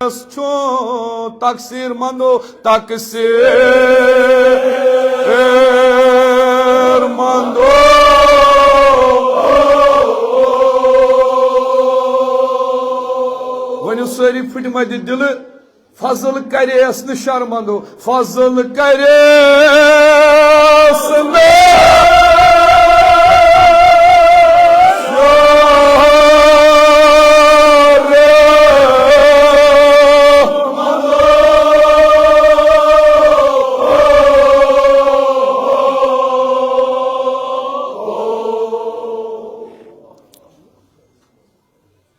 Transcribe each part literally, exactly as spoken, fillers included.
چھُ تقصیر مندو، تقصیر مندو۔ ؤنِو سٲری پھٕٹمٕتۍ دِلہٕ، فضل کریس نہٕ شرمندو، فضل کریس نہٕ شرمندو۔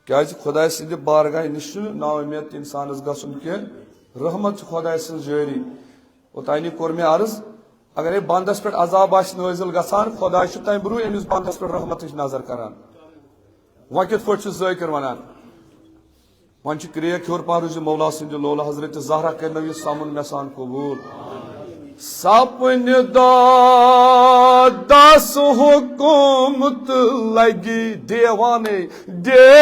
کیازِ خۄداے سٕنٛدِ بارگاہہِ نِش چھُنہٕ نااُمید اِنسانَس گژھُن کینٛہہ۔ رحمت چھِ خۄداے سٕنٛز جٲری۔ اوٚتانی کوٚر مےٚ عرض، اگرے بندس پٮ۪ٹھ عذاب آسہِ نٲزِل گژھان، خۄداے چھُ تَمہِ برونٛہہ أمِس بندس پٮ۪ٹھ رحمتٕچ نظر کران۔ وۄنۍ کِتھ پٲٹھۍ چھُ ذٲکِر وَنان؟ وۄنۍ چھِ کرٛیک ہیوٚر پَہن روٗزِو مولا سٕنٛدِ لولہٕ، حضرت زہرا کٔرِنو یہِ سَمُن مےٚ سان قبوٗل۔ سپنہِ دادس حُکُم تہٕ لگی دیوانے دیوان۔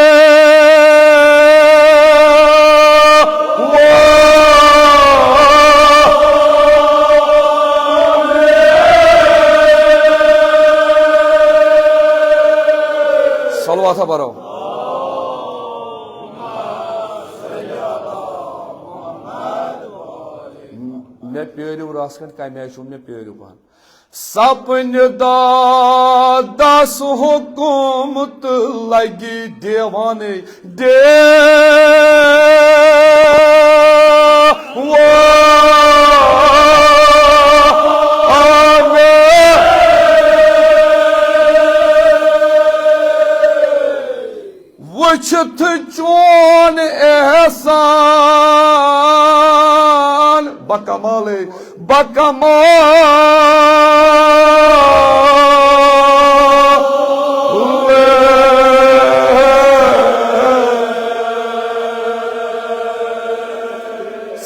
صلوات برو۔ مےٚ پیٲرِو رَژھ کھنٛڈ، کَمہِ آیہِ چھُو مےٚ پیٲرِو پَہَن؟ سپنہِ دادس حُکُم تہٕ لگی دیوانے دیوان۔ وٕچھِتھ چون احسان بکمالے بکمال۔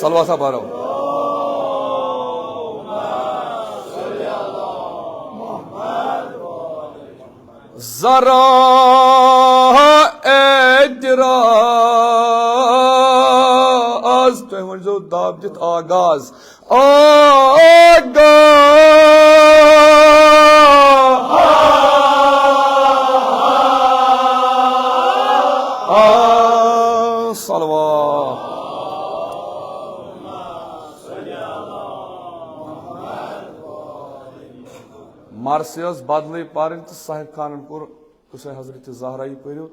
صلوات برو۔ ذرا اعتراض، تُہۍ ؤنۍزیو دب دِتھ آغاز۔ آغاز۔ آ، صلوات۔ مرثیہ ٲس بدلٕے پرٕنۍ تہٕ صاحب خانن کوٚر، یُس حضرت زہرا یہِ پٔرِو۔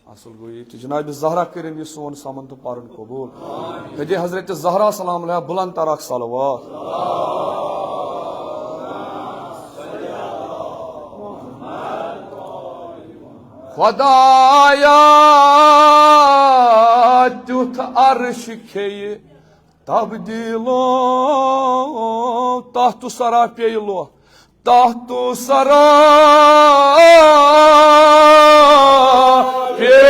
اصل گوٚو یہِ تہِ۔ جناب زہرا کٔرِن یہِ سون سمن تہٕ پرُن قبول۔ ہدی حضرت زہرا سلام علیہا بلند تر اکھ صلوات۔ خدایا تیُتھ عرش کھیہِ تبدیلو، تحت سرا پیٚیہِ لوہ، تحت سرا پیٚیہِ لوہ۔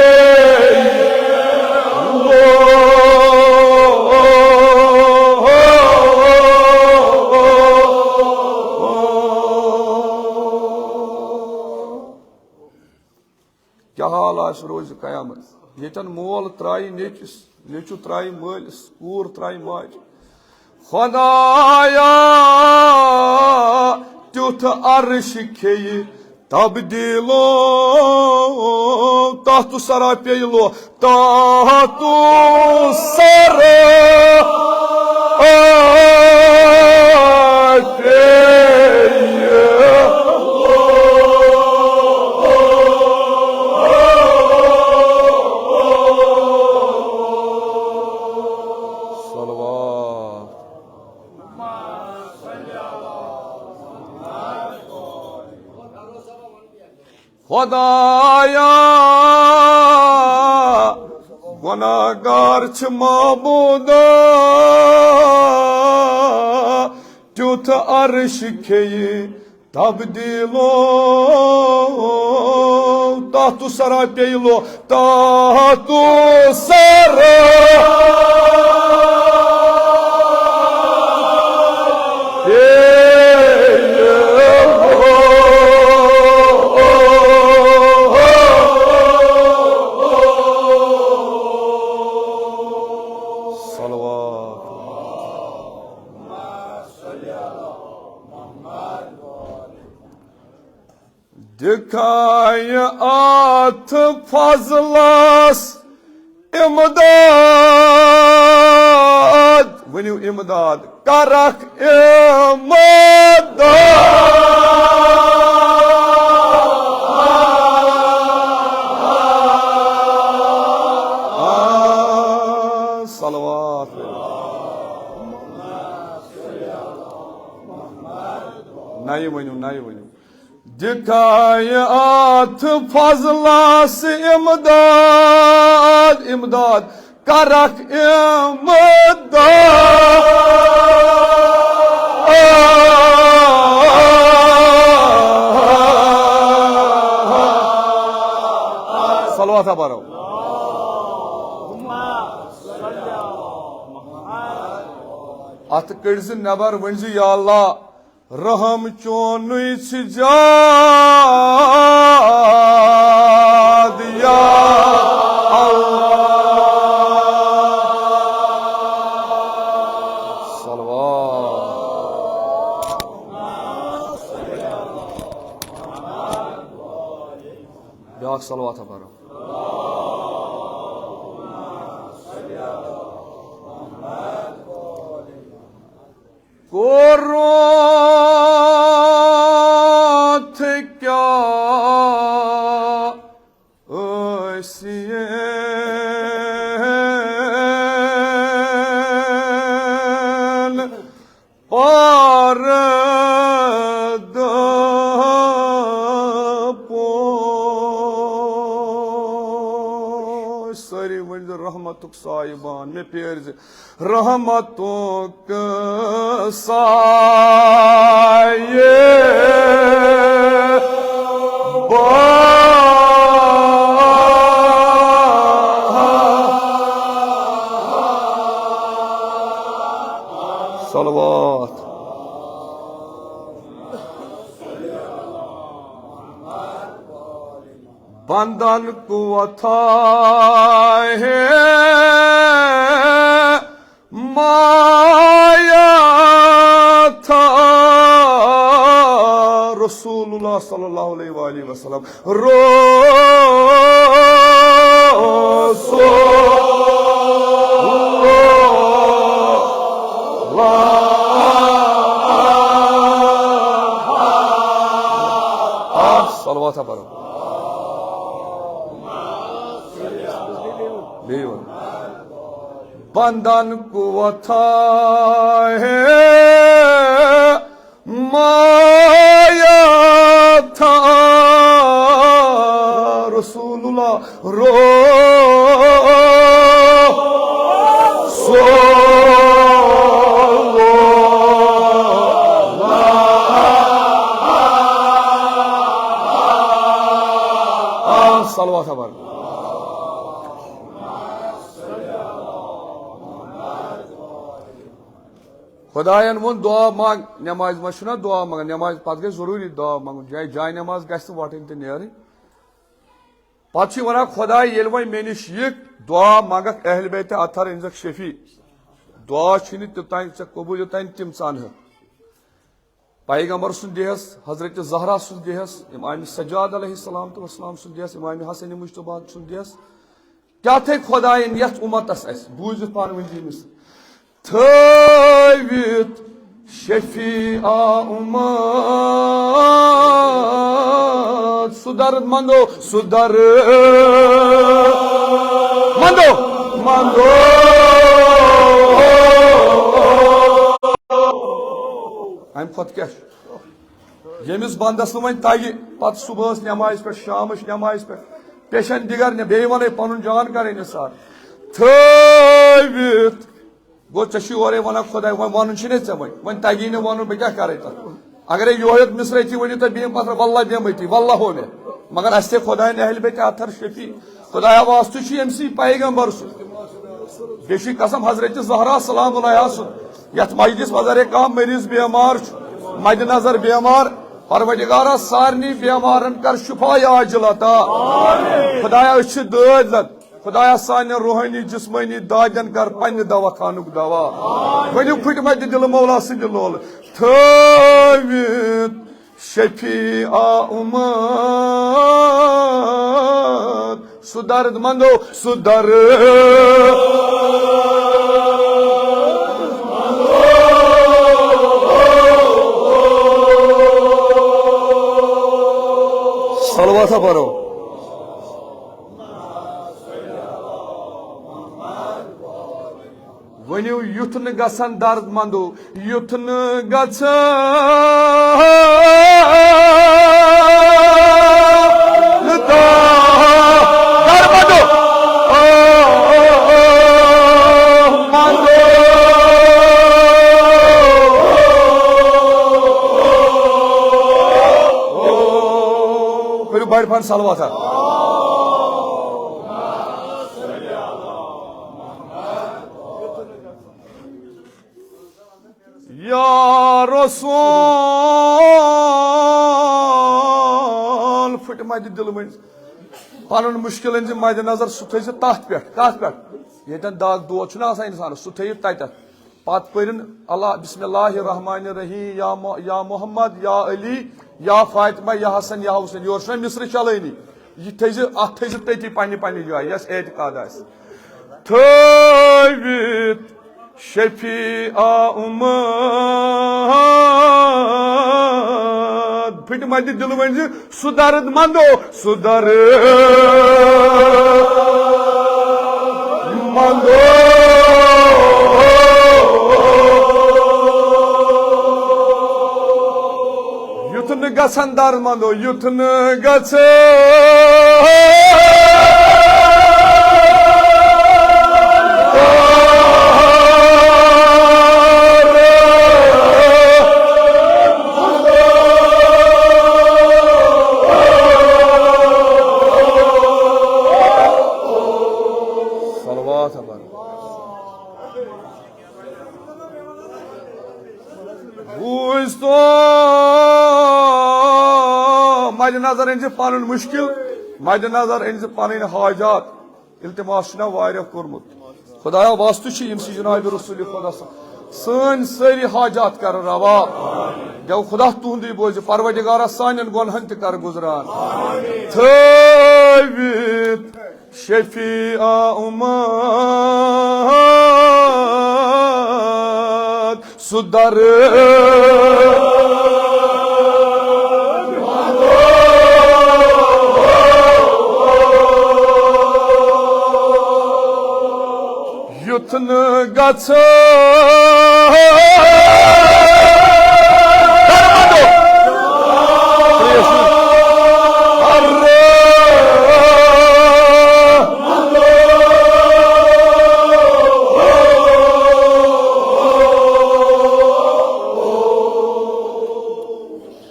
کیٛاہ حال آسہِ روزِ قیامت؟ ییٚتٮ۪ن مول ترٛایہِ نیٚچوِس، نیٚچوٗ ترٛایہِ مٲلِس، کوٗر ترٛایہِ ماجہِ۔ خۄدایا، تیُتھ عرش کھیٚیہِ تبدیٖلو، تحت سرا پیٚیہِ لوہ، تحت سرا پیٚیہِ لوہ۔ صلوات۔ خۄدایا، گۄناہگار چھِ معبوٗدا، تیُتھ عرش کھیٚیہِ تبدیٖلو، تحت سرا پیٚیہِ لوہ، تحت سرا پیٚیہِ لوہ۔ دِکھایہِ اَتھ فضلس امداد، ؤنِو امداد، کرکھ امداد۔ آ، صلوات۔ نَیہِ ؤنِو، نَیہِ ؤنِو۔ دِکھایہِ اَتھ فضلس امداد، امداد، کرکھ امداد۔ صلوات پرو۔ اتھ کٔڑۍ زِ نٮ۪بر، ؤنۍ زِ، یا اللہ، رحم چونُے چھِ زیاد یا اللہ۔ صلوات۔ بیٛاکھ صلوات پرو۔ کوٚرُتھ کیٛاہ ٲسِیَن پردٕ پوش۔ سٲری ؤنۍ زِ رحمتُک سایبان مےٚ پھیرِ زِ رحمتُک سایہِ بان۔ صلوات۔ بندن کوتھا ہے مایا تھا۔ رسول اللہ صلی اللہ علیہ وآلہ وسلم۔ رسول اللہ۔ صلوات پرو۔ بیٚیہِ وَن۔ بندن کوتھا ہے مایا تھا۔ رسول اللہ۔ رسول اللہ۔ صلوات پرو۔ خدایَن ووٚن دعا منٛگ، نمازِ منٛز چھُنہ دعا منٛگان، نمازِ پتہٕ گژھِ ضروٗری دعا منٛگُن، جاے، جاے نماز گژھِ نہٕ وۄٹٕنۍ تہٕ نیرٕنۍ۔ پتہٕ چھُ وَنان، خداے، ییٚلہِ وۄنۍ مےٚ نِش یِکھ، دعا منٛگکھ اہلِ بیتِ اطہر أنۍزٮ۪کھ شفیع۔ دعا چھُنہٕ توٚتام ژےٚ قبوٗل، یوٚتام تِم ژانہٕ۔ پیغمبر سُنٛد دِہَس، حضرت زہرا سُنٛد دِہَس، امام سجاد علیہ السلام تہٕ والسلام سُنٛد دِہَس، امام حسن مجتبیٰ سُنٛد دِہَس، کیٛاہ تھٲے خۄدایَن یَتھ اُمتَس اَسہِ؟ بوٗزِتھ پانہٕ ؤنۍ دِیِنَس۔ تھٲوِتھ شفیع اُمت، سُہ درد مندو، سُہ درد مندو، مندو۔ اَمہِ کھۄتہٕ کیٛاہ چھُ؟ ییٚمِس بندس نہٕ وۄنۍ تگہِ، پتہٕ صبحس نمازِ پٮ۪ٹھ، شامٕچ نمازِ پٮ۪ٹھ، پیشن دِگر نہ، بیٚیہِ ونے پنُن جان کرے نثار۔ تھٲوِتھ گوٚو، ژےٚ چھُے اورے ونان خداے، وۄنۍ ونُن چھُے نہ ژےٚ وۄنۍ، وۄنۍ تگی نہٕ ونُن، بہٕ کیٛاہ کرے تتھ؟ اگرے یۄہے یوت مصرعہ تہِ ؤنِو تُہۍ بیٚیہِ پتہٕ، واللہ بیمٕتی، واللہ ہو مےٚ۔ مگر اسہِ تھے خداین اہل بیت اطہر شفیع۔ خدایا واسطہٕ چھُ ییٚمہِ سٕے پیغمبر سُنٛد۔ بیٚیہِ چھُ قسم حضرت زہرا سلام اللہ سُنٛد، یتھ مجلس منٛز اگر کانٛہہ مریض بیمار چھُ، مد نظر بیمار، پروردگارا سارنٕے بیمارن کر شفا عاجل عطا۔ خدایا أسۍ چھِ دٲدۍ زد، خدایا سانٮ۪ن روحٲنی جسمٲنی دادٮ۪ن کر پننہِ دوا خانُک دوا۔ ؤنِو پھٕٹۍ متہِ دِلہٕ مولا سٕنٛدِ لولہٕ۔ تھٲوِتھ شفیع آمد، سُہ درد مندو، سُہ درد۔ صلوات پرو۔ ؤنِو، یُتھ نہٕ گژھن درد مندو، یُتھ نہٕ گژھن درد مندو۔ کٔرِو بڑِ پہن صلوات۔ یا رسول، پھٕٹہِ مَتہِ دِلہٕ مٔنٛزۍ۔ پنُن مُشکِل أنۍ زِ مَدِ نظر، سُہ تھٲیِو تَتھ پٮ۪ٹھ۔ کَتھ پٮ۪ٹھ؟ ییٚتٮ۪ن دَگ دود چھُنہ آسان اِنسانَس، سُہ تھٲیِو تَتٮ۪تھ۔ پتہٕ پٔرِن اللہ، بسم اللہ الرحمن الرحیم، یا مُ-، یا محمد، یا علی، یا فاطمہ، یا حسن، یا حسین۔ یورٕ چھُنہ مصرٕ چلٲنی۔ یہِ تھٲیزِ، اَتھ تھٲیزِ تٔتی پننہِ پننہِ جایہِ، یۄس اعتقاد آسہِ۔ تھٲوِتھ شفیع آمد۔ پھٕٹہِ مَتہِ دِلہٕ ؤنۍ زِ، سُہ درد مندو، سُہ درد مندو۔ یُتھ نہٕ گژھن درد مندو، یُتھ نہٕ گژھن صلوات۔ بوٗزتو، مَدِ نظر أنۍ زِ پنُن مُشکِل، مَدِ نظر أنۍ زِ پنٕنۍ حاجات۔ التماس چھُنہ واریاہ کوٚرمُت۔ خدایا، واسطہٕ چھُ ییٚمہِ سۭتۍ جناب رسول خدا صلی-، سٲنۍ سٲری حاجات کر روا۔ گو خدا تُہُنٛدُے بوزِ، پروردگارا سانٮ۪ن گۄنہَن تہِ کر گُزران۔ تھٲوِتھ شفیع آمد، سُہ درد یُتھ نہٕ گژھِ۔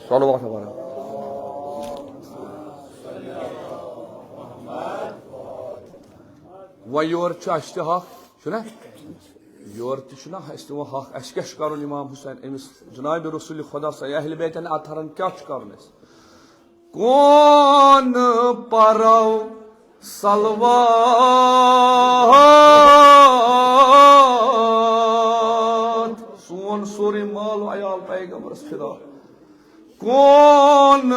صلوات۔ وۄنۍ یورٕ چھُ اَسہِ تہِ حق، چھُنہ؟ یورٕ تہِ چھُنہ اَسہِ تہِ وۄنۍ حق، اَسہِ کیٛاہ چھُ کَرُن امام حسین، أمِس جناب رسول خدا صلی اللہ علیہ وسلم، اہل بیتن اطہرن کیٛاہ چھُ کَرُن اَسہِ؟ کون پرو صلوات، سون سورُے مال و عیال پیغمبرس فدا۔ کون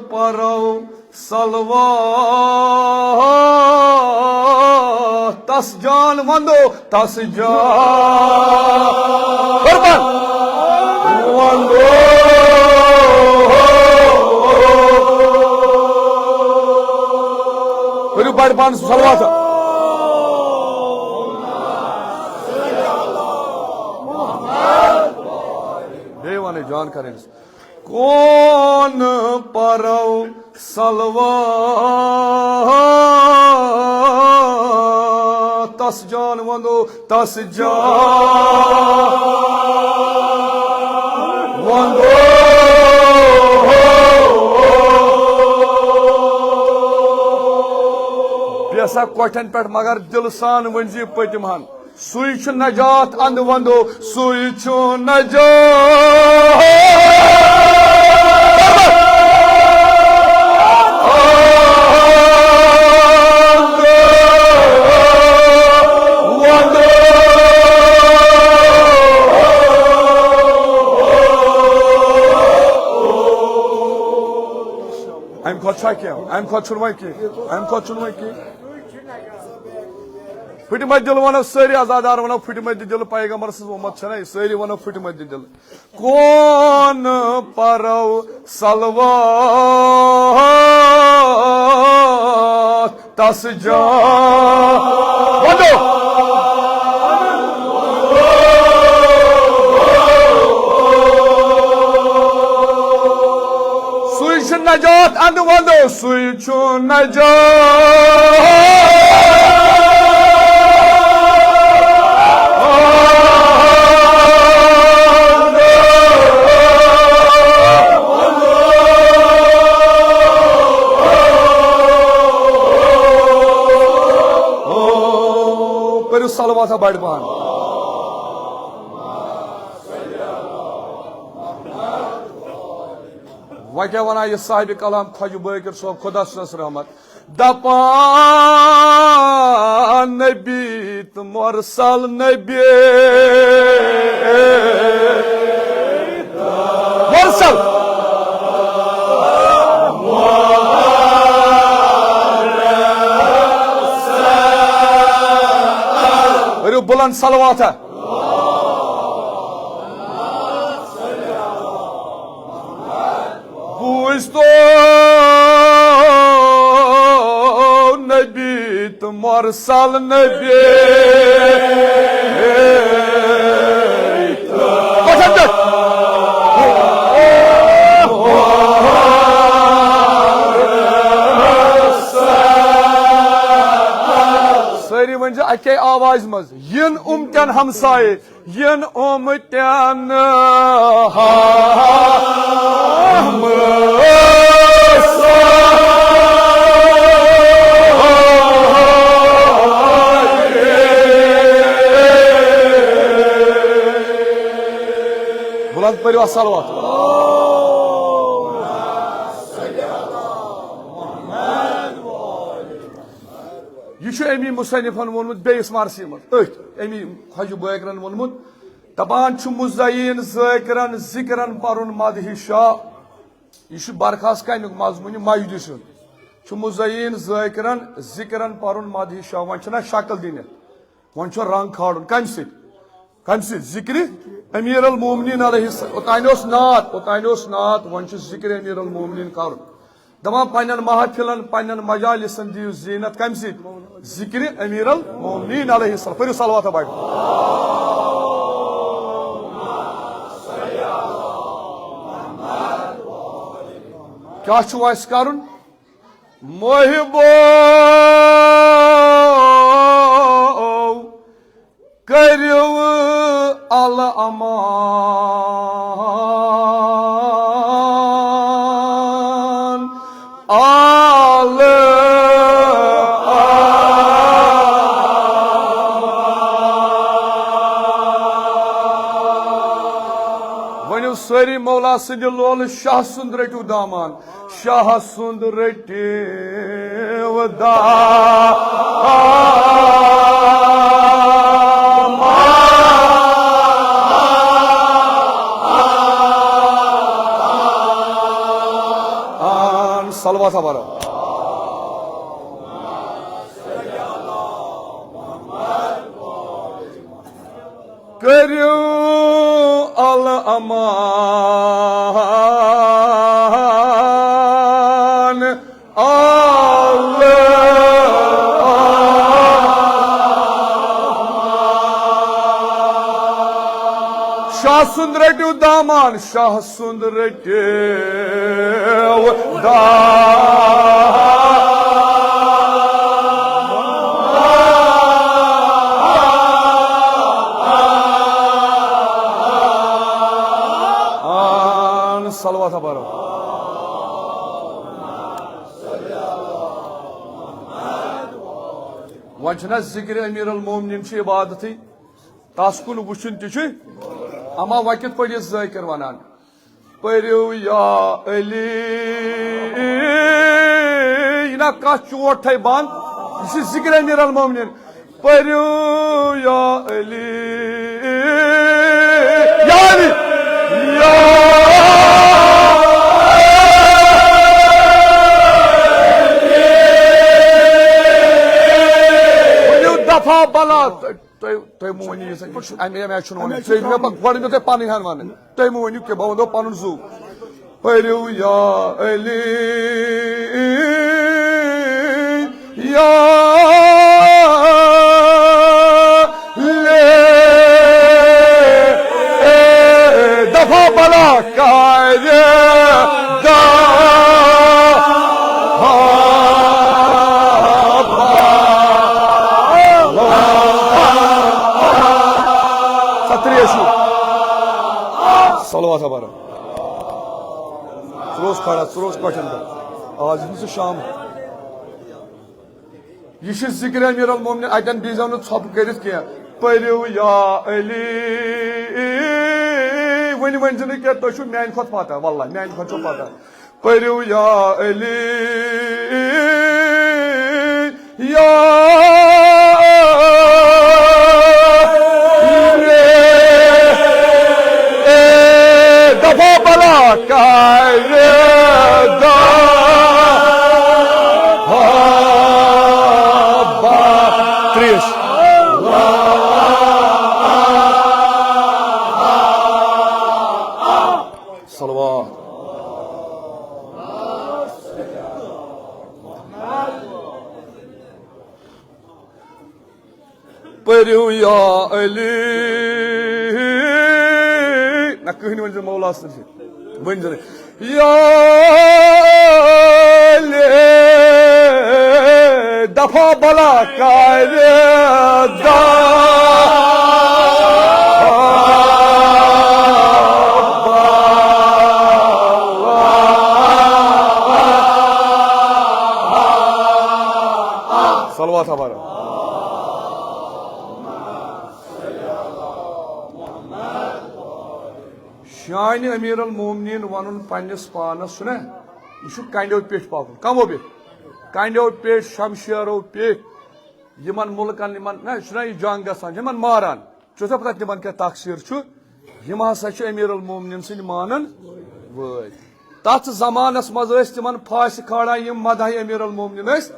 پرو صلوات، تس جان وندو، تس جان قربان وندو۔ کٔرِو بڑِ پہن صلوات۔ بیٚیہِ وَنٕے جان کَرٕنۍ۔ کون پرو صلوات، تس جان وندو، تس جان وندو۔ بیٚیہِ ہسا کۄٹھٮ۪ن پٮ۪ٹھ مگر دِلہٕ سان ؤنۍ زِ پٔتِم ہن۔ سُے چھُ نجات اندٕ وندو، سُے چھُ نجات اندٕ وندو۔ کینٛہہ، اَمہِ کھۄتہٕ چھُنہٕ وۄنۍ کینٛہہ، اَمہِ کھۄتہٕ چھُنہٕ وۄنۍ کینٛہہ۔ پھٕٹمٕتۍ دِل وَنو سٲری، عزادار وَنو پھٕٹمٕتۍ دِل، پیغمبر سٕنٛز اُمت چھَنا یہِ، سٲری وَنو پھٕٹمٕتۍ دِل۔ کون پرو صلوات تس جا۔ ونو۔ سُے چھُ نجات، اَدٕ ونو۔ سُے چھُ نجات۔ پٔرِو صلواتہ بڑِ پہن۔ وۄنۍ کیٛاہ وَنان یہِ صاحبِ کلام خۄجہِ بٲکر صٲب، خۄدا چھُسَس رحمت، دَپان نبی تہٕ مرسل نبی۔ مرسل۔ کٔرِو بُلند صلواتہ۔ بوٗزتو نبی تہٕ مرسل نبی۔ پٹھن پٮ۪ٹھ۔ سٲری ؤنۍزِ اَکے آوازِ منٛز، یِن اُمتٮ۪ن ہمسایہِ۔ ین اومتن ہم۔ بلند پٔرِو اَتھ صلوات۔ یہِ چھُ اَمی مُصنِفن ووٚنمُت بیٚیِس مرثی منٛز، أتھۍ اَمی خۄجہِ بٲکرن ووٚنمُت۔ دپان چھُ مزین ذاکرن ذکرن پرُن مدحِ شاہ۔ یہِ چھُ برخاست کمیُک مضمون، یہِ مجدِ سُنٛد۔ چھُ مزین ذاکرن ذکرن پرُن مدحِ شاہ۔ وۄنۍ چھُنہ شکل دِنۍ اَتھ۔ وۄنۍ چھُ رنگ کھالُن۔ کمہِ سۭتۍ؟ کمہِ سۭتۍ؟ ذکرِ امیر المومنین علیہ السلام۔ اوٚتانۍ اوس نعت، اوٚتانۍ اوس نعت، وۄنۍ چھُ ذکرِ امیر المومنین کرُن۔ دپان پننٮ۪ن محفلن، پننٮ۪ن مجالسن دِیِو زینت۔ کمہِ سۭتۍ؟ ذکرِ امیر المومنین علیہ السلام۔ پٔرِو صلوات بڑِ۔ کیٛاہ چھُ اَسہِ کرُن؟ محبو کٔرِو الامان، ال ؤنِو سٲری مولا سٕنٛدِ لولہٕ شاہ سُنٛد رٔٹِو دامان۔ شاہ سُنٛد رٔٹِو دامان۔ صلوات پرو۔ کٔرِو الامان، ال شاہ سُنٛد رٔٹِو دامان، شاہ سُنٛد رٔٹِو دامان۔ صلوات پرو۔ وۄنۍ چھُنہ ذکر امیر المومنین چھُ عبادتٕے، تس کُن وٕچھُن تہِ چھُ۔ اما وۄنۍ کِتھ پٲٹھۍ یہِ ذٲکِر ونان؟ پٔرِو یا علی، یہِ نہ کتھ چوٹ تھایہِ بند، یہِ چھِ ذکر امیر المومنین۔ پٔرِو یا علی، یا علی، یا بلا، تُہۍ، تُہۍ، تُہۍ مہٕ ؤنِو یہِ زَن، یہِ چھُ، اَمہِ، اَمہِ آیہِ چھُنہٕ وَنُن۔ ژےٚ مےٚ پَتہٕ گۄڈٕ مےٚ تۄہہِ پَنٕنۍ ہَن وَنٕنۍ۔ تُہۍ مہٕ ؤنِو کینٛہہ، بہٕ وَنو پَنُن زُو۔ پٔرِو یا علی۔ یا لے، اے دفعہ بلا کر دا۔ ستریشی۔ صلوات برا۔ ژٕ روز کھڑا، ژٕ روز کۄٹھٮ۪ن پٮ۪ٹھ۔ آز چھُنہٕ سُہ شام۔ یہِ چھُ ذِکرِ امیر المومنین، اتٮ۪ن بیٚیہِ زٮ۪و نہٕ ژھۄپہٕ کٔرِتھ کینٛہہ۔ پٔرِو یا علی، وۄنۍ ؤنۍ زِ نہٕ کینٛہہ، تُہۍ چھِو میانہِ کھۄتہٕ پتہ، واللہ میانہِ کھۄتہٕ چھو پتہ۔ پٔرِو یا علی، یا علی، اے دفعہ بلا کر دا۔ تریش۔ صلوات۔ پٔرِو یا علی۔ نہ، کٕہٕنۍ ؤنۍ زِ مولا سٕنٛدِ۔ ؤنۍ زِ نہٕ۔ یا علی، دفعہ بلا کر دا۔ صلوات ہمارا۔ شانِ امیر المومنین ونُن پننِس پانس چھُنہ، یہِ چھُ کنڈیو پیٹھ پکُن۔ کمو پیٹھ؟ کنڈیو پیٹھ، شمشیرو پیٹھ، یِمن ملکن، یِمن نہ چھُنہ یہِ جنگ گژھان، یِمن ماران۔ ژےٚ چھُ پتہ تِمن کیٛاہ تقصیر چھُ؟ یِم ہسا چھِ امیر المومنین سٕنٛدۍ مانن وٲلۍ۔ تتھ زمانس منٛز ٲسۍ تِمن پھاسہِ کھالان یِم مداحِ امیر المومنین ٲسۍ۔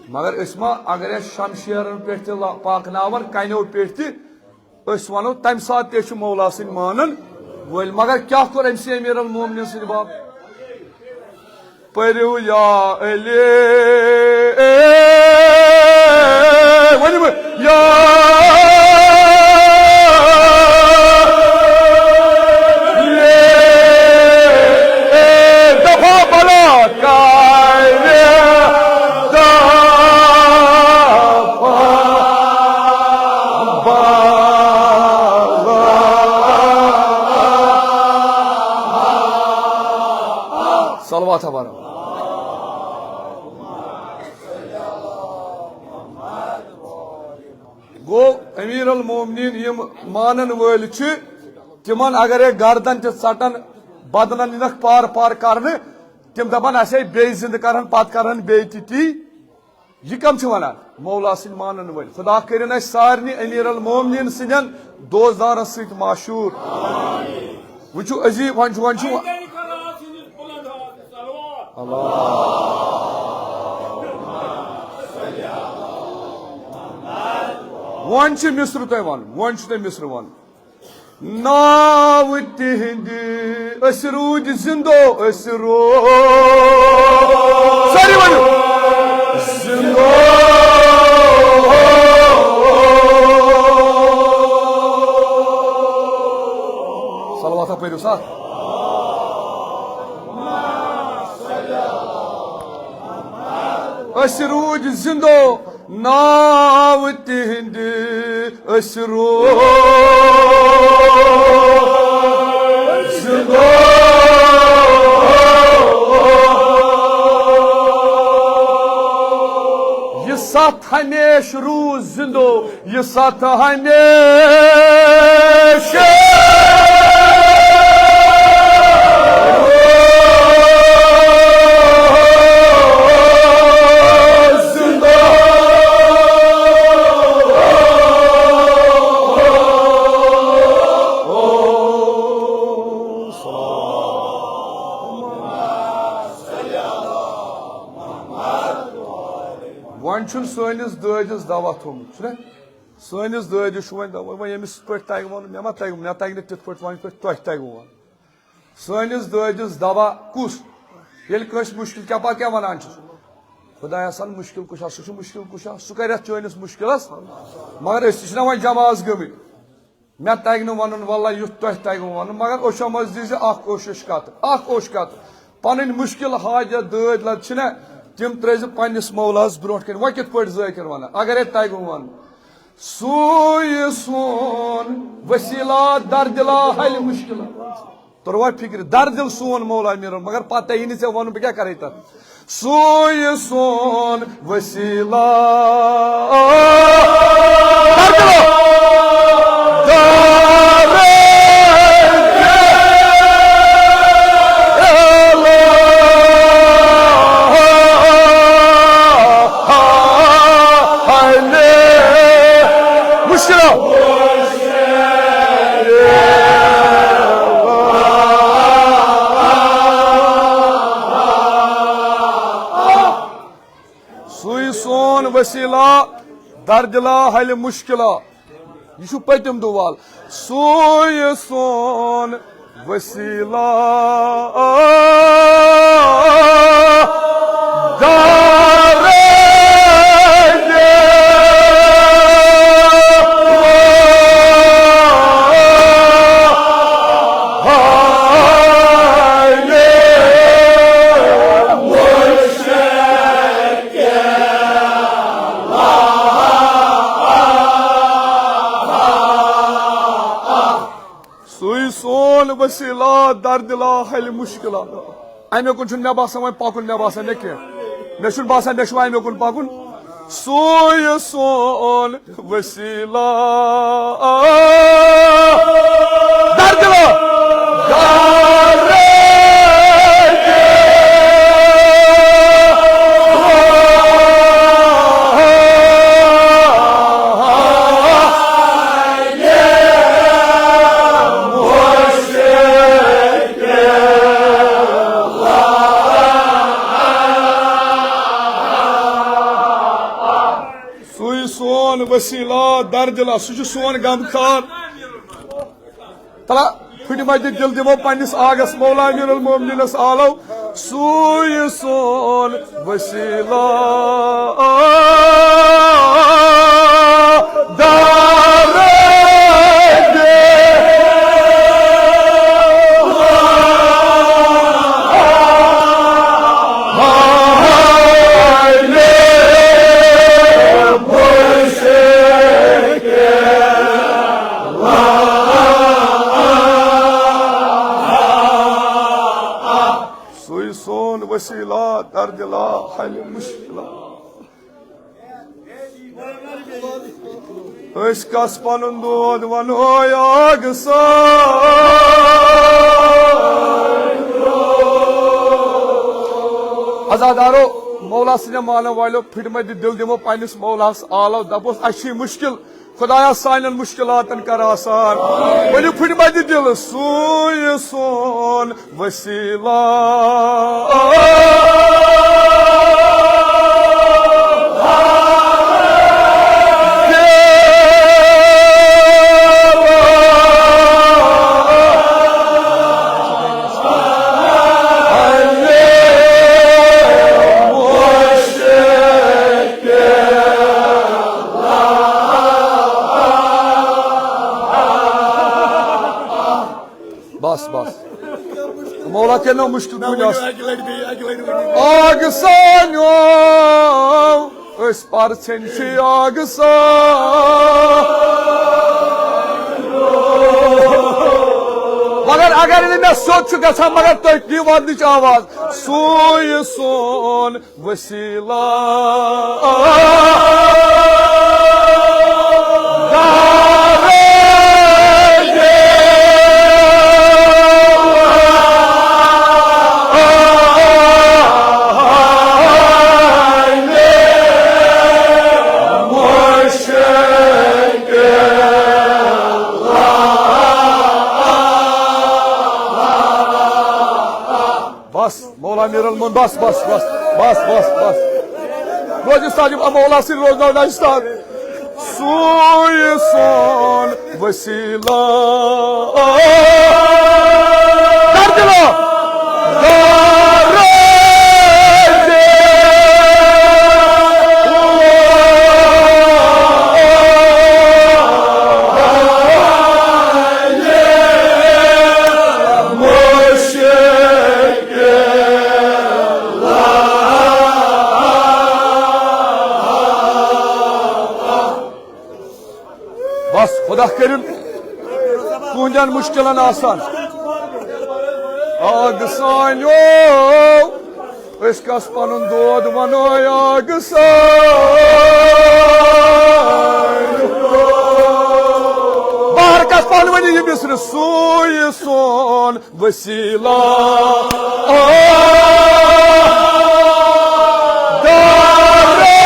مگر أسۍ ما، اگر أسۍ شمشیرن پٮ۪ٹھ تہِ لا-، پاکناوان، کنیو پٮ۪ٹھ تہِ، أسۍ ونو تمہِ ساتہٕ تہِ چھِ مولا سٕنٛدۍ مانن وٲلۍ۔ مگر کیٛاہ کوٚر أمۍ سٕے امیر المومنین سٕنٛدِ باب؟ پٔرِو یا علی، ؤنِو یا علی، دفعہ بلا کر دا۔ صلوات ہمارا۔ گوٚو، امیر المومنین یِم مانن وٲلۍ چھِ، تِمن اگرے گردن تہِ ژٹن، بدنن نِنکھ پار پار کرنہٕ، تِم دپن، اسے بیٚیہِ زندٕ کرہن، پتہٕ کرہن بیٚیہِ تہِ تی۔ یہِ کم چھِ ونان؟ مولا سٕنٛدۍ مانن وٲلۍ۔ خدا کٔرِن اسہِ سارنٕے امیر المومنین سٕنٛدٮ۪ن دوستدارن سۭتۍ معشوٗر۔ وۄنۍ چھُ عزیز، وۄنۍ چھُ، وۄنۍ چھُ۔ وۄنۍ چھِ مصرٕ تۄہہِ ونُن، وۄنۍ چھُ تۄہہِ مصرٕ ونُن۔ ناو تِہنٛدِ، أسۍ روٗدۍ زِندو، أسۍ روٗدۍ۔ سٲری ؤنِو۔ زِندو۔ صلواتہ پٔرِو سا۔ أسۍ روٗدۍ زِندو، ناو تِہنٛدِ، أسۍ روٗدۍ زِندو۔ یہِ ستھ ہمیشہٕ روٗز زِندو، یہِ ستھ ہمیشہٕ۔ وۄنۍ چھُنہٕ سٲنِس دٲدِس دوا تھوٚومُت، چھُنہ؟ سٲنِس دٲدِس چھُ وۄنۍ دَپان، وۄنۍ ییٚمِس یِتھ پٲٹھۍ تَگہِ وَنُن، مےٚ ما تَگہِ، مےٚ تَگہِ نہٕ تِتھ پٲٹھۍ وَنُن، یِتھ پٲٹھۍ تۄہہِ تَگہِ وَنُن۔ سٲنِس دٲدِس دَوا کُس؟ ییٚلہِ کٲنٛسہِ مُشکِل کیٛاہ پَتہٕ کیٛاہ وَنان چھُس؟ خۄدایا سَن مُشکِل کُشا، سُہ چھُ مُشکِل کُشا، سُہ کَرِ اَتھ چٲنِس مُشکِلَس۔ مگر أسۍ تہِ چھِنہ وۄنۍ جماعژ گٔمٕتۍ۔ مےٚ تَگہِ نہٕ وَنُن، وَللہ یُتھ تۄہہِ تَگہِ وَنُن، مگر أچھو منٛز دیٖزِ اَکھ کوٗشِش کَتھ، اَکھ کوٗشِش کَتھ۔ پنٕنۍ مُشکِل حاجت دٲدۍ لد چھِنہ، تِم ترٲیزِ پننِس مولاہس برونٛٹھ کنہِ۔ وۄنۍ کِتھ پٲٹھۍ ذٲکِر ونان؟ اگرے تگہِ وۄنۍ ونُن، سُے سون وسیلہ، دردِلا حل مشکلات۔ توٚروا فکرِ؟ دردِل سون مولا میرُن، مگر پتہ یی نہٕ ژےٚ ونُن، بہٕ کیٛاہ کرے تتھ؟ سُے سون وسیلہ۔ دردِلا۔ مشکلات۔ سُے سون وسیلہ، دردِلا حل مشکلات۔ یہِ چھُ پٔتِم دُعا۔ سُے سون وسیلہ۔ دارِ سُے سون وسیلہ، دردِلا حل مشکلات۔ اَمہِ کُن چھُنہٕ مےٚ باسان وۄنۍ پَکُن، مےٚ باسان مےٚ کینٛہہ۔ مےٚ چھُنہٕ باسان مےٚ چھُ وۄنۍ اَمہِ کُن پَکُن۔ سُے سون وسیلہ۔ دردِلا۔ سُے سون وسیلہ، دردِلا، سُہ چھُ سون غمخار۔ تلا پھٹمتہِ دِل دِمو پننِس آغس مولا امیر المومنینس آلو۔ سُے سون وسیلہ۔ دردِ سُے سون وسیلہ، دردِلا حل مشکلات۔ أسۍ کس پنُن دود ونو آغہٕ سان؟ عزادارو، مولا سٕنٛدٮ۪ن مانن والٮ۪و، پھٹمتہِ دِل دِمو پننِس مولاہس آلو، دپوس، اسہِ چھِ یہِ مُشکِل، خدایا سانٮ۪ن مُشکِلاتن کر آسان۔ ؤلِو پھٹمتہِ دِل، سُے سون وسیلہ۔ بس، بس۔ مولا کینو مشکل کُنہِ آس۔ اکھ سانیو، أسۍ پرژھن چھِ اکھ سان۔ مگر اگر نہٕ مےٚ سیوٚد چھُ گژھان، مگر تُہۍ دِیِو ودنٕچ آواز۔ سُے سون وسیلہ۔ بس، مولا امیر المومنین، بس، بس، بس، بس، بس، بس۔ روز استاد، یِم مولا سٕنٛدۍ روزناو نہ استاد۔ سُے سون وسیلہ۔ دردِلو۔ دردِ۔ بس، خدا کٔرِن تُہنٛدٮ۪ن مُشکِلن آسان۔ آگ سانیو، أسۍ کس پنُن دود ونو، آگ سانیو۔ بہر کس پانہٕ ؤنۍ یہِ مصرٕ، سُے سون وسیلہ۔ آ، دارے۔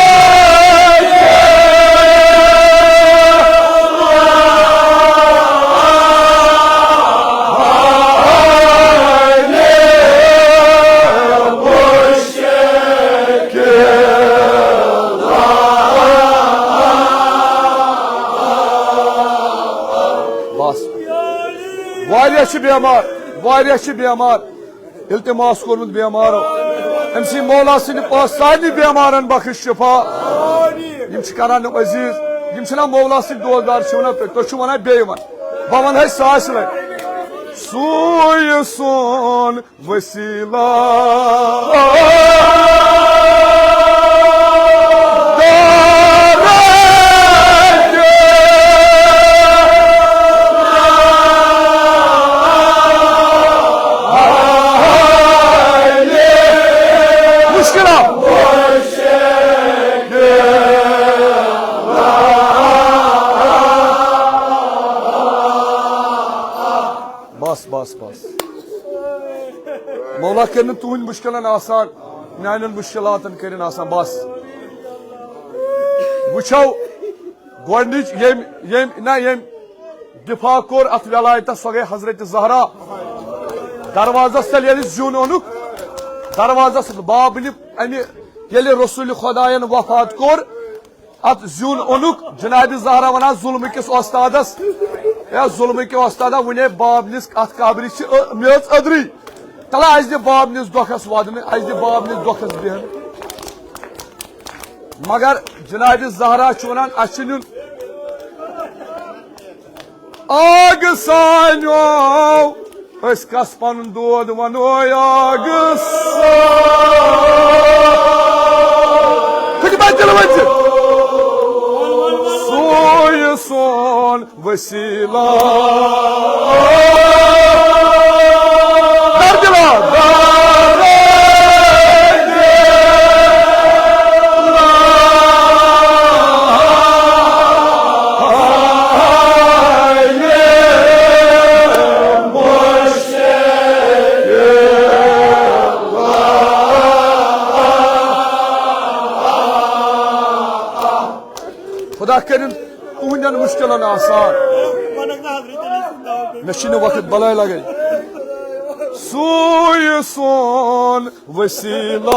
بس۔ واریاہ چھِ بیمار، واریاہ چھِ بیمار۔ التماس کوٚرمُت بیمارو، أمۍ سٕے مولا سٕنٛدِ پاس سارنٕے بیمارن بخش شفا۔ یِم چھِ کران یِم عزیز، یِم چھِنہ مولا سٕنٛدۍ دوستدار، چھِ وَنان تُہۍ، تُہۍ چھِو وَنان بیٚیہِ وَن۔ بہٕ وَنہٕ ہے ساسہِ لَٹہِ۔ سُے سون وسیلہ۔ مشکلات۔ بس، بس، بس۔ مولا کٔرِن تُہنٛدۍ مُشکِلن آسان، میانٮ۪ن مُشکِلاتن کٔرِن آسان۔ بس۔ وٕچھو، گۄڈٕنِچ ییٚمۍ، ییٚمۍ، نہ، ییٚمۍ دفاع کوٚر اتھ ولایتس، سۄ گٔے حضرت زہرا۔ دروازس تل ییٚلہِ زیُن اوٚنُکھ، دروازس بابلہِ امہِ، ییٚلہِ رسول خداین وفات کوٚر، اتھ زیُن اوٚنُکھ جناب زہرا ونان ظلمہٕ کِس وۄستادس، "اے ظلمہٕ کہِ وۄستادا، وُنے بابنِس اتھ قبرِ چھِ ٲ-، میٚژ أدرٕے۔ تلہ اسہِ دِ بابنِس دۄکھس ودنہٕ، اسہِ دِ بابنِس دۄکھس بیہنہٕ۔" مگر جناب زہرا چھُ ونان، "اسہِ چھُ نیُن آگ سانیو۔" أسۍ کس پنُن دود ونو، آگ سا-، خدمت دِلہٕ ؤنۍ زِ۔ سُے سون وسیلہ۔ دردِلا، دردِ۔ خدا کٔرِن تُہنٛدٮ۪ن مُشکِلن آسان۔ مےٚ چھِنہٕ وقت بلاے لگے۔ سُے سون وسیلہ۔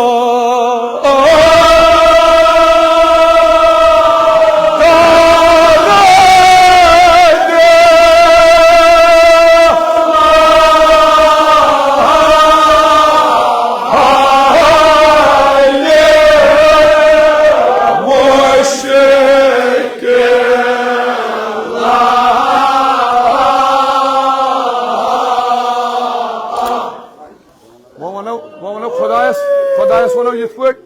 وۄنۍ ونو، وۄنۍ ونو خۄدایس، خۄدایس ونو یِتھ پٲٹھۍ،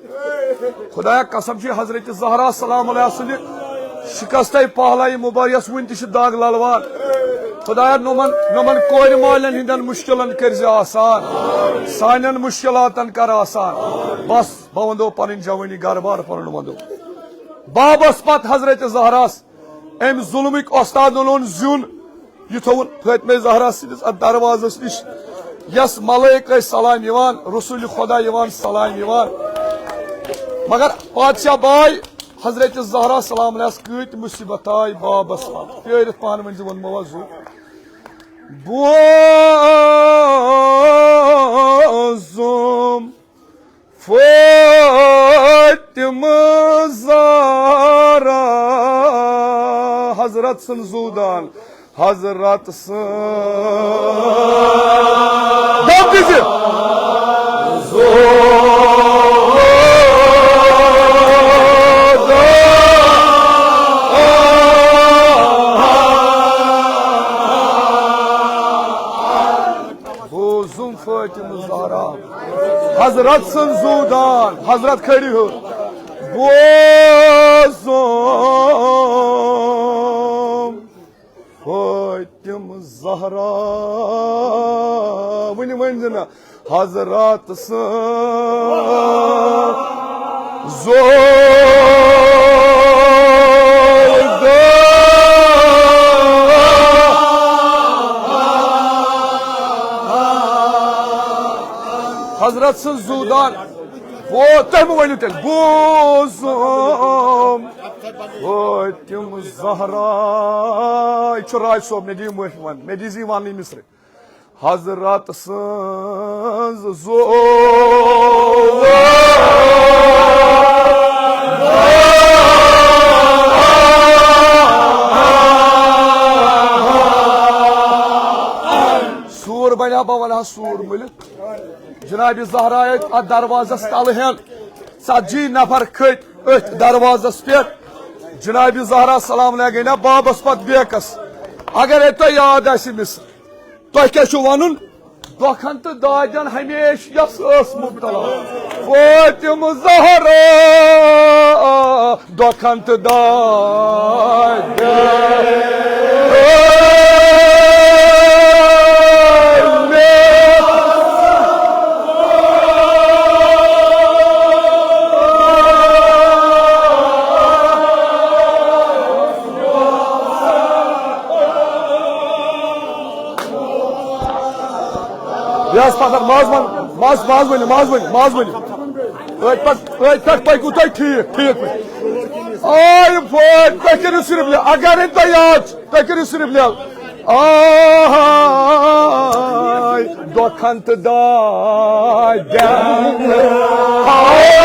خۄدایا قسم چھِ حضرت زہرا سلام علیہ سٕنٛدِ شکستَے پہلایہِ مبارکس وُنہِ تہِ چھِ دگ للوان۔ خۄدایا، نومن، نومن کورِ مالٮ۪ن ہٕنٛدٮ۪ن مُشکِلن کٔرۍ زِ آسان، سانٮ۪ن مُشکِلاتن کر آسان۔ بس، بہٕ ونہٕ پنٕنۍ جوٲنی گرٕ بار پنُن ونہٕ۔ بابس پتہٕ حضرت زہراہس أمۍ ظُلمٕکۍ وۄستادن اوٚن زیُن، یہِ تھوٚوُن فاطمہ زہرا سٕنٛدِس اَتھ دروازس نِش، یَس ملٲیِک ٲسۍ سلام یِوان، رسول خۄدا یِوان سلام یِوان۔ مگر پادشاہ باے حضرت زہرا سلام علیہس کۭتۍ مُصیبت آے بابس پٮ۪ٹھ۔ پیٲرِتھ پانہٕ ؤنۍ زِ ووٚنمو حظ زُو۔ بوزُم فاطمہ زہرا حضرت سٕنٛز زُو دان، حضرت سٕنٛز۔ دم دِژ۔ بوزُم فاطمہ زہرا، حضرت سٕنٛز زُو دان، حضرت کھڑی ہو۔ بوزُم فاطمہ زہرا، ؤنِو، ؤنِو زِ نہ، حضرت سٕنٛز زُو دان۔ حضرت سٕنٛز زُو دان۔ بو-، تُہۍ مہٕ ؤنِو تیٚلہِ۔ بوزُم فاطمہ زہرا۔ یہِ چھُ راج صٲب، مےٚ دِیِو معٲفی وَن-، مےٚ دِیٖزِ یہِ وَننٕے مِصرٕ۔ حضرت سٕنٛز زُو۔ سوٗر بنیٛا، بہٕ وَنہٕ ہا سوٗر مٔلِتھ۔ جناب زہرا ٲسۍ اَتھ دروازس تَلہٕ ہٮ۪ن۔ ژتجی نفر کھٔتۍ أتھۍ دروازس پٮ۪ٹھ۔ جناب زہرا سلام علیہ گٔے نا بابس پتہٕ بیکس۔ اگر ہے تۄہہِ یاد آسہِ مِصر، تۄہہِ کیٛاہ چھُو وَنُن؟ دۄکھن تہٕ دادٮ۪ن ہمیشہٕ یۄس ٲس مُبتلا۔ فاطمہ زہرا دۄکھن تہٕ دادٮ۪ن۔ یہِ حظ پَتھر، ماز وَن، ماز، ماز ؤنِو، ماز ؤنِو، ماز ؤنِو۔ أتھۍ پٮ۪ٹھ، أتھۍ پٮ۪ٹھ پٔکِو تُہۍ ٹھیٖک، ٹھیٖک پٲٹھۍ۔ آے پٲٹھۍ، تُہۍ کٔرِو صرف لے-، اگر نہٕ تۄہہِ یاد چھُ، تُہۍ کٔرِو صرف لیو۔ آے، دۄکھن تہٕ دادٮ۪ن۔ آے،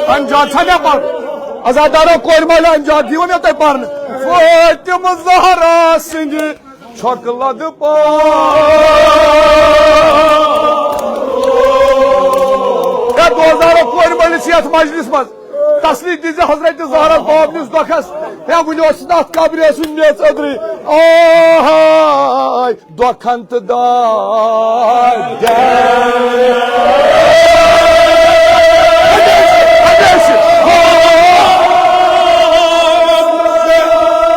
انجام چھا مےٚ پَرُن؟ عزادارو، کورِ مالہِ انجام دیٖوٕ مےٚ تۄہہِ پَرنہٕ؟ فاطمہ زہرا سٕنٛدِ چھۄکہٕ لدٕ پا۔ ہے دوستارو، کورِ مٲلِس یَتھ مجلِس منٛز تسلی دِژ حضرت زہرا باب نِس دۄکھس۔ ہے وُنہِ اوس نہٕ اَتھ قبرِ ٲسمٕژ میٚژ أدرٕے۔ آہاے، دۄکھن تہٕ دادٮ۪ن۔ ہمیشہِ،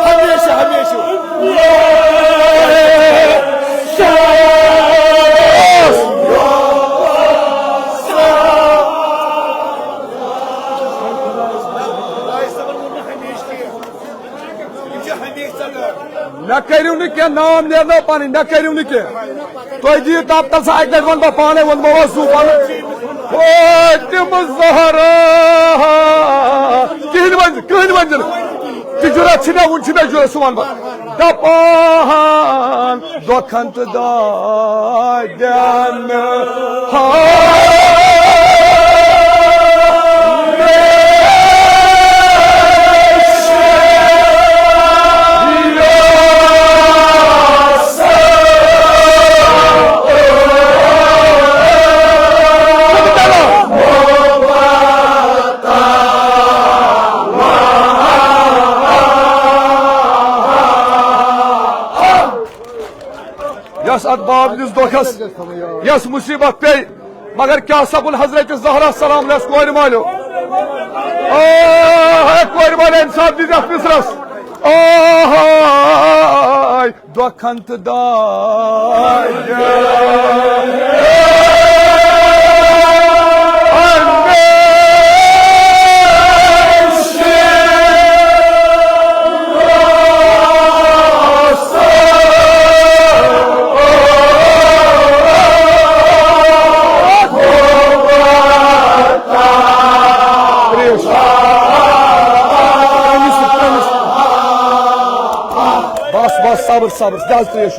ہمیشہِ، ہمیشہِ۔ مےٚ کٔرِو نہٕ کینٛہہ، نام نیرنو پنٕنۍ، مےٚ کٔرِو نہٕ کینٛہہ۔ تُہۍ دِیِو تَتھ تَل سا اَکہِ لَٹہِ وَنہٕ بہٕ پانَے، ووٚنمو اوس سُہ پَنُن۔ فاطمہ زہرا۔ کِہیٖنۍ ؤنۍ زِ، کِہیٖنۍ ؤنۍ زِ نہٕ۔ تہِ جُرت چھِ مےٚ، وُنہِ چھِ مےٚ جُرت، سُہ وَنہٕ بہٕ۔ دَپان دۄکھن تہٕ دادٮ۪ن۔ ہا۔ یۄس اتھ باب نِس دۄکھس، یۄس مصیبت پیٚیہِ، مگر کیٛاہ سپُد حضرت زہرا سلام علیہس کورِ مالیو؟ آ، ہے کورِ مالیو، انصاف دِژ یتھ مصرس۔ آ، ہاے، دۄکھن تہٕ دادٮ۪ن۔ صبر، صبر، جہاز ترٛیش۔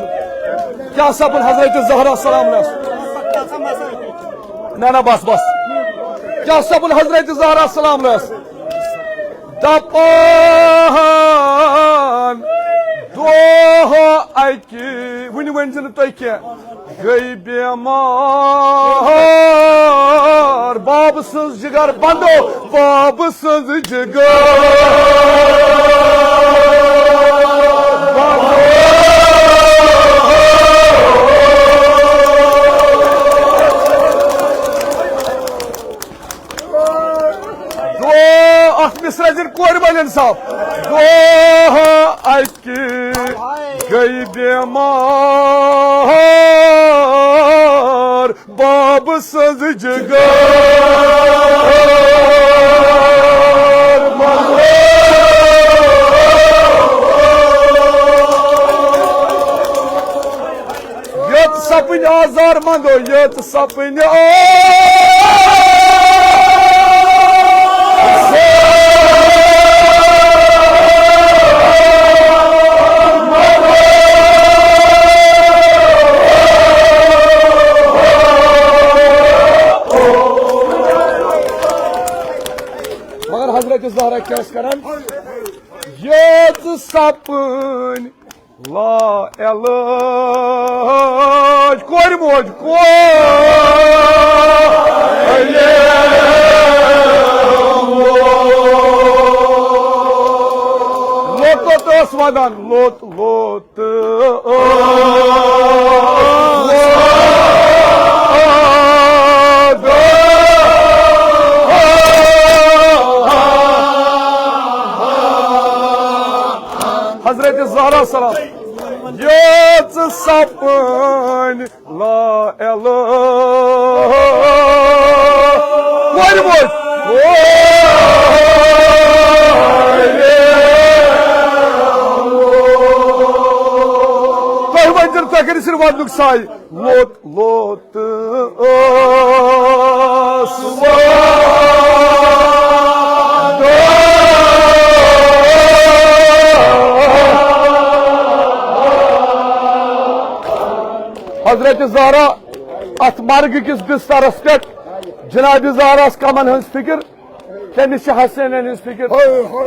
کیٛاہ سپُد حضرت زہرا سلام علیہس؟ نہ، نہ، بس، بس۔ کیٛاہ سپُد حضرت زہرا سلام علیہس؟ دپان دۄہ اکہِ، وُنہِ ؤنۍ زِ نہٕ تُہۍ کینٛہہ، گٔے بیمار۔ بابہٕ سٕنٛز جگر بندو، بابہٕ سٕنٛز جگر بندو۔ دعا اکھ مصرع زیر کورِ والٮ۪ن صاحب۔ دعا اکہِ گٔے بیمار، بابہٕ سٕنٛز جگر۔ یٔژ سپٕنۍ آزار مندو، یٔژ سپٕنۍ آزار۔ مگر حضرت زہرا کیٛاہ ٲس کران؟ یٔژ سپٕنۍ لا علاج کورِ موج، کورِ لوٚت لوٚت ٲس ودان، لوٚت لوٚت ٲس ودان۔ حضرت زہرا سلام، یٔژ سپٕنۍ لا علاج۔ کورِ موج۔ تۄہہِ وۄنۍ زن تۄہہِ کٔرِو صرف ودنُک سایہِ۔ لوٚت لوٚت ٲس وادان۔ حضرت زہرا اتھ مرگہٕ کِس بسترس پٮ۪ٹھ، جناب زہراہس کمن ہٕنٛز فکر؟ تٔمِس چھِ حسینن ہٕنٛز فکر،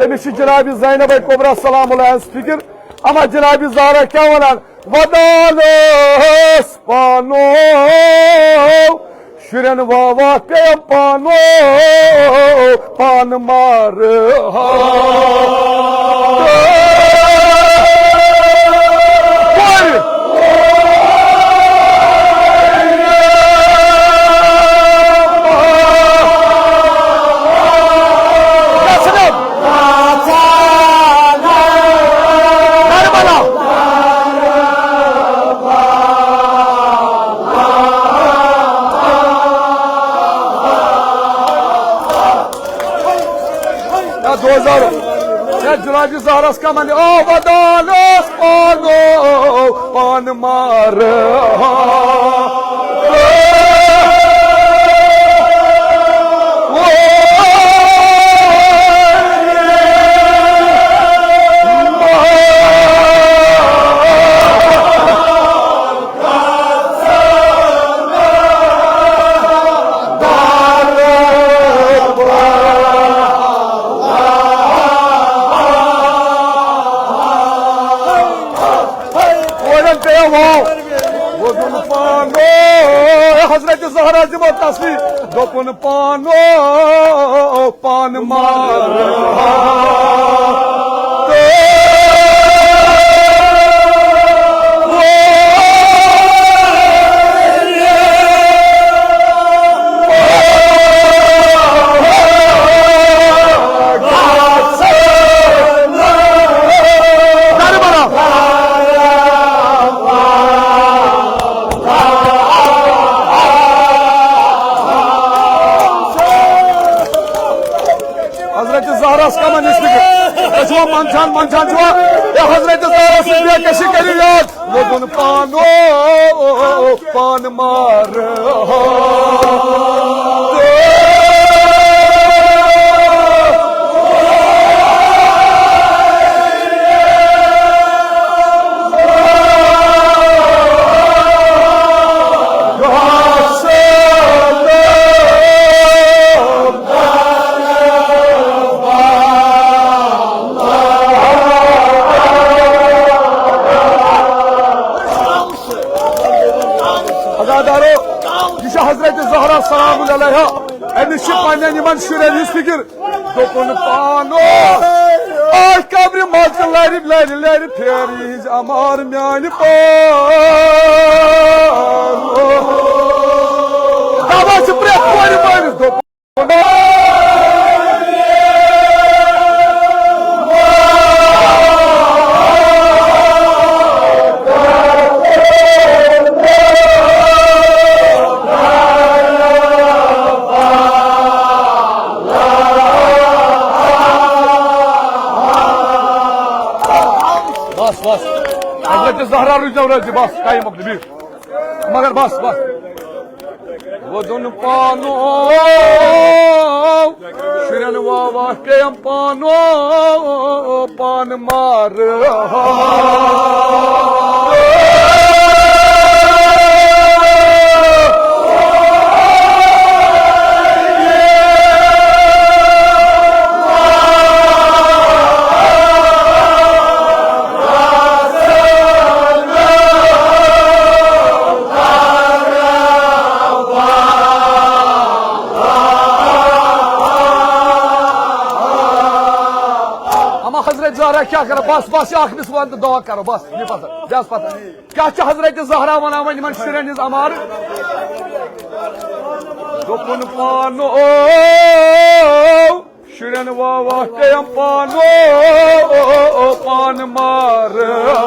تٔمِس چھِ جناب زینب کبریٰ سلام اللہ ہٕنٛز فکر۔ اما جناب زہرا کیٛاہ ونان؟ ودان ٲس پانو شُرٮ۪ن واوا پیٚیَم پانو پان مار۔ یا دوزر، یا جناب زہرس کمن، او ودان اوس پانو پان مار۔ کورٮ۪ن پیٚیو واو۔ ووٚنُن پانو، حضرت زہرا دِمو تسلی۔ دوٚپُن پانو، پان مار۔ حضرت زہرا کمن نِش فکر؟ تُہۍ چھِوا منٛدچھان، منٛدچھان چھِوا؟ ہے حضرت زہرا سٕنٛز بے کشی کٔرِو یاد۔ ووٚدُن پانو پان مار۔ عزادارو، یہِ چھِ حضرت زہرا سلام علیہا۔ أمِس چھِ پننٮ۪ن یِمن شُرٮ۪ن ہٕنٛز فِکر۔ دوٚپُن پانو، آے قبرِ منٛز تہِ لرِ، لرِ، لرِ پھیرِ یِہنٛز عمار میانہِ پانو۔ دوا چھِ پرٛٮ۪تھ کورِ مٲلِس دوٚپُن۔ بس، بس۔ حضرت زہرا روٗزۍزیو رٲضی، بس، ٹایم مۄکلیو، بِہِو۔ مگر بس، بس۔ وۄدُن پانو، شُرٮ۪ن واوا پیٚیَم پانو، پانہٕ مارٕ۔ اما حضرت زہرا کیٛاہ کرو؟ بس، بس، یہِ اکھ مِس وَن تہٕ دعا کرو، بس، یہِ پتہ، بیٚہہ پتہ۔ کیٛاہ چھِ حضرت زہرا وَنان وۄنۍ یِمن شُرٮ۪ن ہٕنٛز عمارٕ؟ دوٚپُن پانہٕ، او، شُرٮ۪ن واوا پیٚیَم پانہٕ، او، او، او، پانہٕ مارٕ۔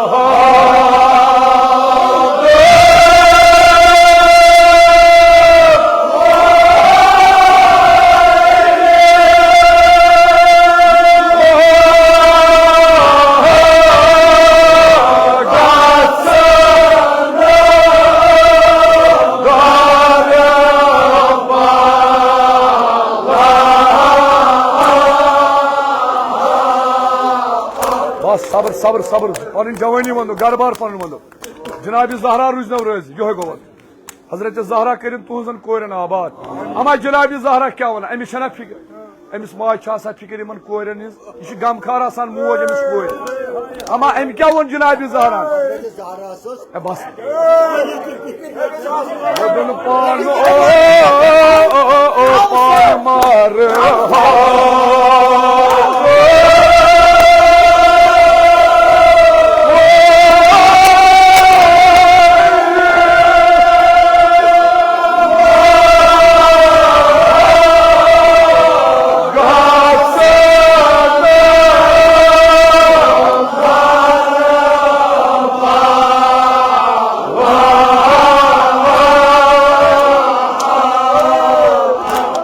بس، صبر، صبر، صبر۔ پنٕنۍ جوٲنی ونو، گرٕ بار پنُن ونو۔ جناب زہرا روٗزنو رٲضی، یِہوٚے گوٚو وَنُن۔ حضرت زہرا کٔرِن تُہنٛزن کورٮ۪ن آباد۔ اما جناب زہرا کیٛاہ وَنان؟ أمِس چھَنا فِکر؟ أمِس ماجہِ چھِ آسان فِکر یِمن کورٮ۪ن ہٕنٛز۔ یہِ چھِ غمخار آسان موج أمِس کورِ۔ اما أمۍ کیٛاہ ووٚن جناب زہرا؟ اے بس۔ وۄدُن پانہٕ، او، او، او، او، پانہٕ مارٕ۔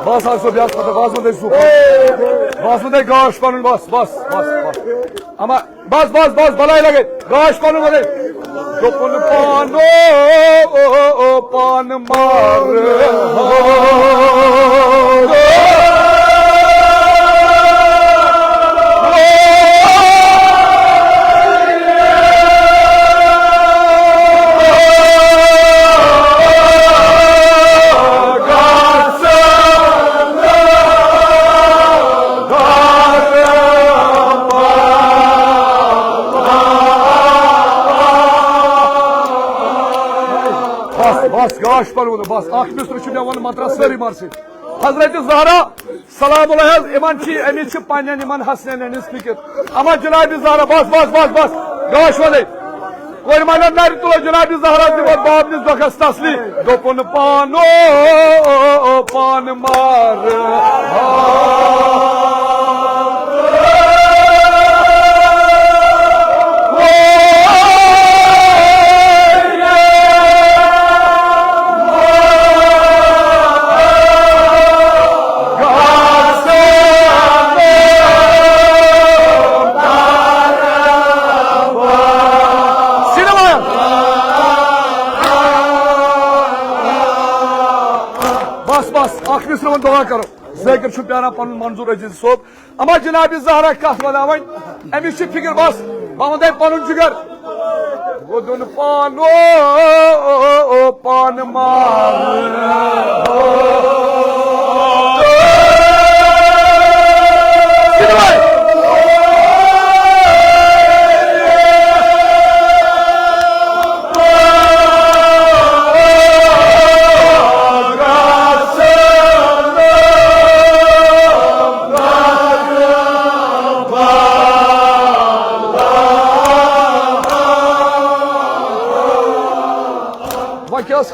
بس، آ، سُہ بیٛاکھ پتہٕ، بس، وۄنۍ دے سُہ۔ بس، وۄنۍ دے گاش پنُن، بس، بس، بس، بس۔ اما، بس، بس، بس، بلاے لگے۔ گاش پنُن وۄنۍ دے۔ دوٚپُن پانو، پانہٕ مارٕ۔ بس، بس، گاش پرو نہٕ، بس، اکھ مِصرٕ چھُ مےٚ ووٚنمُت، مطلب سٲری مارسٕے۔ حضرت زہرا سلام اللہ حظ، یِمن چھِ، أمِس چھِ پننٮ۪ن یِمن حسنین ہٕنٛز فِکر۔ اما جناب زہرا، بس، بس، بس، بس، گاش وَنے۔ کورِ ماجہِ نَرِ تُلو جناب زہرا دِمو بابنِس دۄکھس تسلی۔ دوٚپُن پانو، پانہٕ مارٕ۔ بس، بس، اکھ مِصرٕ وۄنۍ دعا کرو۔ ذٲکِر چھُ پیاران پنُن منظور عزیز صٲب۔ اما جناب زہرا کتھ ونان وۄنۍ؟ أمِس چھِ فِکر، بس، بہٕ وَنہٕ تۄہہِ پنُن جگر۔ وۄدُن پانو، پانہٕ مارٕ۔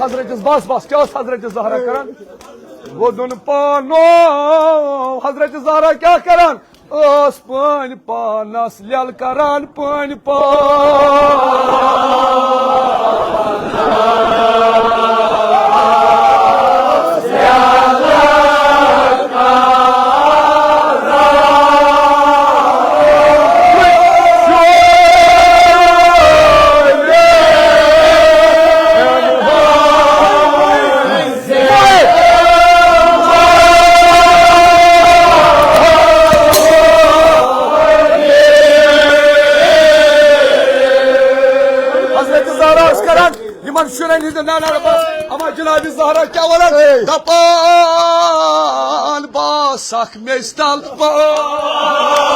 حضرت، بس، بس، کیٛاہ اوس حضرت زہرا کران؟ وودُن پانو، حضرت زہرا کیٛاہ کران؟ ٲس پٲنۍ پانس لیل کران، پٲنۍ پان۔ حضرت زہرا ٲس کران یِمن شُرٮ۪ن ہٕنٛدِ نانہ ربس۔ اما جناب زہرا کیٛاہ ونان؟ دپان، بہٕ آسکھ میٚژِ تل، بہٕ آسکھ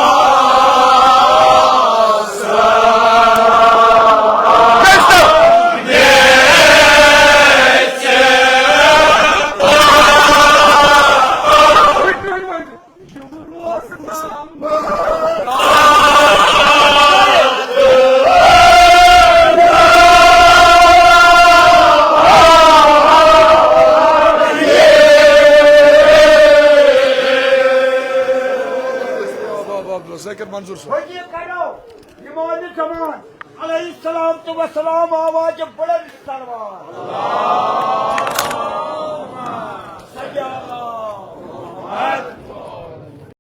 میٚژِ تل۔ ذٲکِر منظور صٲب۔ وۄنۍ یہِ کرو امام زمان علیہ الصلوۃ والسلام آواز بلند سلوات۔